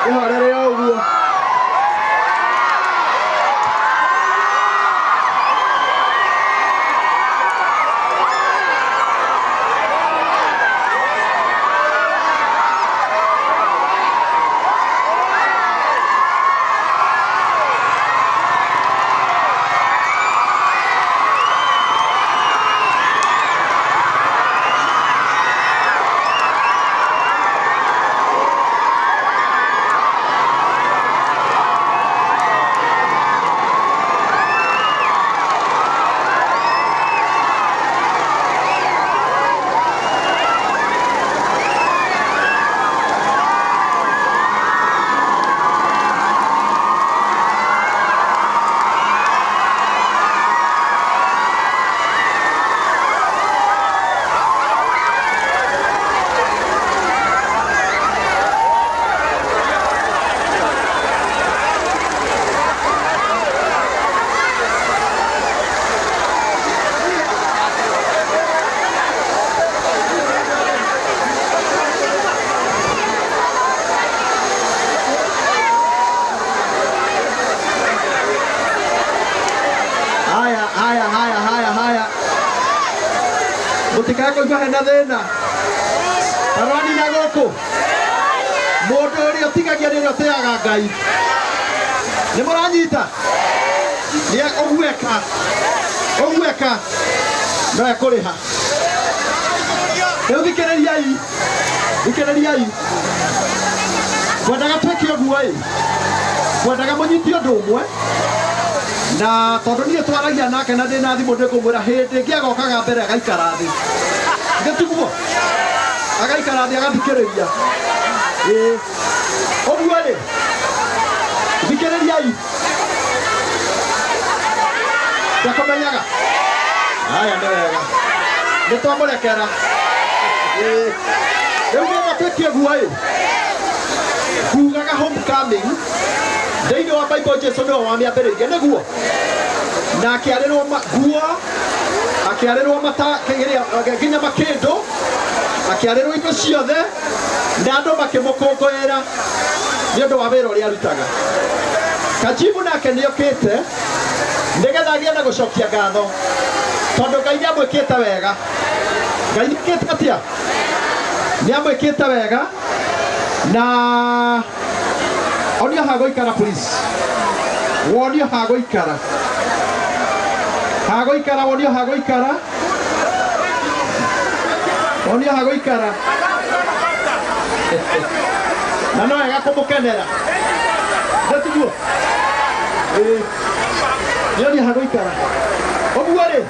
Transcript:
Kĩhorere o ũguo. Haya, haya, haya, haya, haya. Mũtikae kũigua hena thĩna. Aranina gũkũ. Mũndũ ũrĩa ũtigagia nĩ ũrĩa ũtĩaga Ngai. Nĩ mũranyita? Nĩ ũguo eka. Ũguo eka. No ekũrĩha. Rĩu thikĩrĩriai. Thikĩrĩriai. Ngwendaga twĩke ũguo ĩ. Ngwendaga mũnyite ũndũ ũmwe. Na tondũ niĩ twaragia nake na ndĩ na thimũ ndĩkũmwĩra hĩndĩ ĩngĩ agokaga mbere agaikara thĩ. Gĩtiguo? Agaikara thĩ agathikĩrĩria. Ĩĩ. Ũguo rĩ, thikĩrĩriai. Ndakũmenyaga? Haya nĩ wega. Nĩ twamũrekera. Ĩĩ. Rĩu nĩgetha twĩke ũguo ĩ, ngugaga homecoming thĩinĩ wa Bible Jesu nĩwe wamĩambĩrĩirie nĩguo na akĩarĩrwo nguo akĩarĩrwo mata kĩrĩa nginya makĩndũ akĩarĩrwo indo ciothe na andũ makĩmũkũngũĩra nĩ ũndũ wa wĩra ũrĩa arutaga. Kajibu nake nĩ okĩte nĩgetha agĩe na gũcokia ngatho tondũ Ngai nĩ amwĩkĩte wega. Ngai nĩ ekĩte atĩa? Nĩ amwĩkĩte wega na onio ha gũikara please. Wonio ha gũikara. Ha gũikara wonio ha gũikara. Wonio ha gũikara. Na no wega kũmũkenera. Ndetiguo? Ĩĩ. Nĩonia ha gũikara. Ũguo rĩ,